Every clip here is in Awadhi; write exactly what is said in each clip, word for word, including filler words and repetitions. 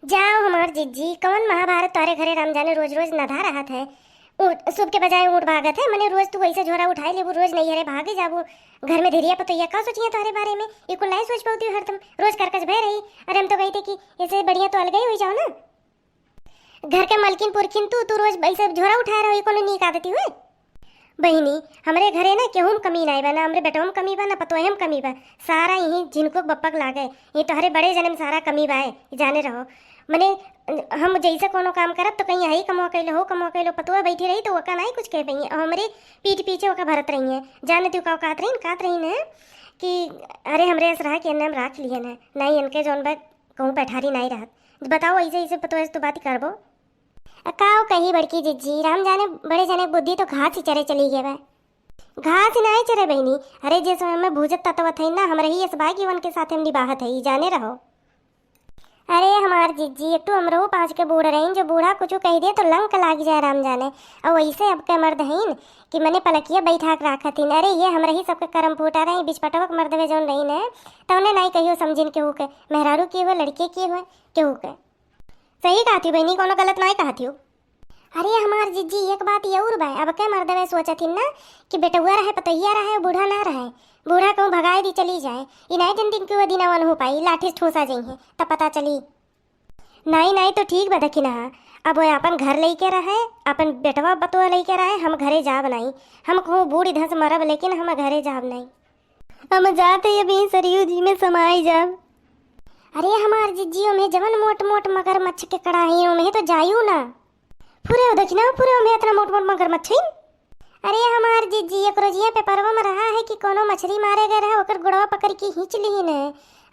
जाओ हमार जिज्जी, कौन महाभारत तोहरे घरे राम जाने रोज रोज नधा रहत है। ऊँट, सुबह के बजाय ऊँट भागत है, मने रोज तू वैसे झोरा उठाए लेबू, रोज नैहरे भागे जाबू। घर में धीरिया पतोहिया का सोचिए तोहरे बारे में, ये कुल नहीं सोच पाती हरदम, रोज करकच भय रही। अरे हम तो कही थे कि ऐसे बढ़िया तो अलग ही हो जाओ ना। घर के मलकिन पुरखिन तू, तू रोज ऐसे झोरा उठाए रहो, ये कोनो नीक आदती हुए? बहिनी, हमरे घरे ना केहू में कमी नाई बा, ना हमरे बेटवा में कमी बा, ना पतोहे में कमी बा। सारा यही झिनकुक बप्पक लागे, ये तोहरे बड़े जने में सारा कमी बा, ये जाने रहो। मने हम जैसे कोनो काम करब तो कहीं यही कमवा कैलो, हो कमवा कैलो, पतोह बैठी रही तो ओका नाई कुछ कह पइहे, और हमरे पीठ पीछे ओका भरत रही है। जाने तू का कहत रही, कहत रही है कि अरे हमरे अस रहा कि एन्ने हम राख लिए ना, नाई इनके जौन बा कहूँ पैठारी नाई रहत। बताओ ऐसे ऐसे पतोह से तो बात करबो। आ काव कही बड़की जिज्जी, राम जाने बड़े जने बुद्धि तो घास ही चरे चली गए बा। घास ही नाई चरे बहिनी, अरे जे समय में भूजत तत्व थे ना, हमरे ही इस बाई के वन के साथ हम निबाहत है, ई जाने रहो। अरे हमार जिज्जी, एक तो हमरो पाँच के बूढ़ रहीन, जो बूढ़ा कुछ कह दे तो लंक लाग जाए राम जाने। और वैसे अब के मर्द हईन कि मने पलकिया बैठा के राखत हईन। अरे ये हमरे ही सबके करम फूटा रहे, बिचपटवक मर्दवे जौन रहीन है, तौने नाई कहियो समझिन केहू के, मेहरारू के हुए, लड़के के हुए, केहू के। सही कहत हूँ बहिनी, कोनो गलत नाई कहत हूँ। अरे हमार जिज्जी, एक बात ये और बा, अब के मर्दवे सोचत हिन ना कि बेटउआ रहे, पतोहिया रहे, बूढ़ा ना रहे, बूढ़ा कहूँ भगाए दी चली जाए, ई नाई दिन दिन के वो दिनावन हो पाई, लाठी से ठूसा जइहे, तब पता चली। नाई नाई तो ठीक बा दखिनहा, अब वो अपन घर लेके रहे, अपन बेटवा बतुआ लेके रहे, हम घरे जाब नाई, हम कहूँ बूढ़ धस मरब लेकिन हम घरे जाब नाई। हम जाते अभी सरयू जी में समाई जाब। अरे हमार जिज्जी, ओमे जवन मोट मोट मगरमच्छ के कड़ाही, ओमे तो जायू ना। फुरे देखी ना, फुरे ओमे इतना मोट मोट मगरमच्छ है। अरे हमार जिज्जी, एक रोजिया पेपरवा में रहा है कि कोनो मछली मारे गए रहे, ओकर गुड़वा पकड़ के खींच ली ने।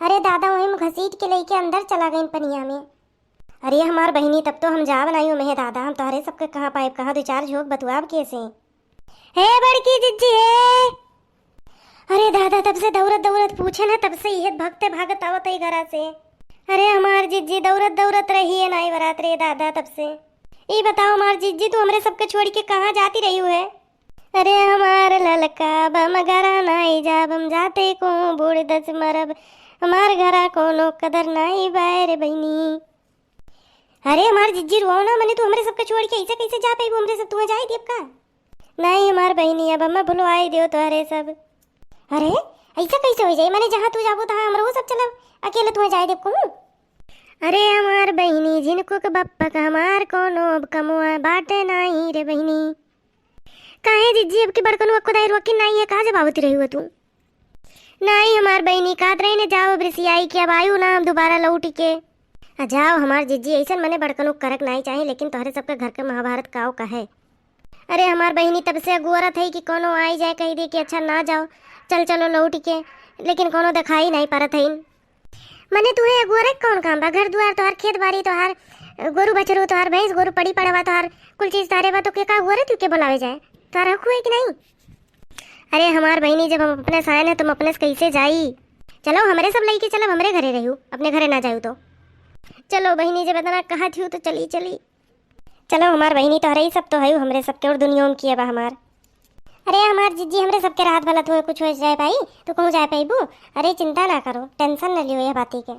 अरे दादा, वही में घसीट के लेके अंदर चला गई पनिया में। अरे हमार बहिनी, तब तो हम जाब नाई ओमे दादा, हम तोहरे सबके कहाँ पाइब, कहाँ दो चार झोंक बतुआब कैसे। हे बड़की जिज्जी हे। अरे दादा, तब से दौड़त दौड़त पूछे ना, तब से इहे भगते भागत आवत है घरा से। अरे हमार जिज्जी दौड़त दौड़त रही है नाई बरात रे दादा तब से। ई बताओ हमार जिज्जी, तू हमरे सबके छोड़ के कहाँ जाती रही है? अरे हमार ललका बम घरा नाई जाब, हम जाते को बूढ़ दस मरब, हमार घरा कोनो कदर नाई बाय रे बहिनी। अरे हमार जिज्जी रुआओ ना, मने तू हमरे सबके छोड़ के ऐसे कैसे जा पाइबू? हमरे सब तुम्हें जाए देब का? नहीं हमार बहिनी, अब हमें भुलवाई दियो तोहरे सब। अरे ऐसा कैसे हो जाए? मने जहाँ तू जाबू तहाँ हमरो सब चलब, अकेले तुम्हें जाए देब कहूँ? अरे हमार बहिनी, जिनको के बप्पा का हमार कोनो अब कमुआ बाटे नहीं रे बहिनी। काहे जिज्जी, अब की बड़कनुआ खुदाई रोकी नाई है, कहाँ जब आवती रही हो तू? नाई हमार बहिनी, कहत रही ने जाओ अब रिसियाई के, अब आयु ना हम दोबारा लौट के। आ जाओ हमार जिज्जी, ऐसन मने बड़कनुक करक नाई चाही, लेकिन तोहरे सबके घर के महाभारत काव कहे। अरे हमार बहिनी, तब से अगुअरत है कि कोनो आई जाए कही दे कि अच्छा ना जाओ, चल चलो लौट के, लेकिन कोनो दिखाई नाई परत है। मने तुहे अगुअरे कौन काम बा? घर दुआर तोहार, खेत बाड़ी तोहार, गोरू बछरू तोहार, भैंस गोरू पड़ी पड़वा तोहार, कुल चीज तारे बा, तो के का अगुअरे तू के बुलावे जाए? तोहार हक हुए कि नहीं? अरे हमार बहिनी, जब हम अपने से आए ना, तुम अपने से कैसे जाई? चलो हमरे सब लइके चलब, हमरे घरे रहू, अपने घरे ना जाऊ तो। चलो बहिनी, जब इतना कहत हूँ तो चली चली। चलो हमार बहिनी, तोहरे ही सब तो है, हमरे सबके और दुनिया में किया बा हमार। अरे हमार जिज्जी, हमरे सबके रात भला तुम्हें कुछ हो जाए भाई, तू कहूँ जाए पैबू? अरे चिंता ना करो, टेंशन न लियो यह बाती के।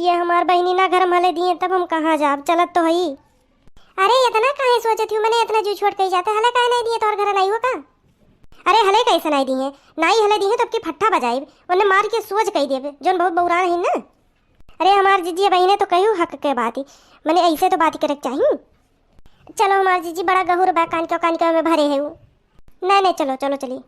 ये हमार बहिनी ना घर में हले दिए, तब हम कहाँ जाब, चलत तो हई। अरे इतना काहे सोचत हूँ, मने इतना जू छोट कही जाते, हले काहे नहीं दिए, तोहर घर नहीं हो का? अरे हले कैसे नहीं दिए, नहीं हले दिए तब की फट्ठा बजाइब, उन्हें मार के सोच कही देब, जोन बहुत बौरा रही ना। अरे हमार जिज्जी, बहिने तो कहू हक के बात ही, मने ऐसे तो बात करे के चाही। चलो हमार जिज्जी, बड़ा गहुर बा, कान के कान के में भरे है वो। नहीं नहीं, चलो चलो चली।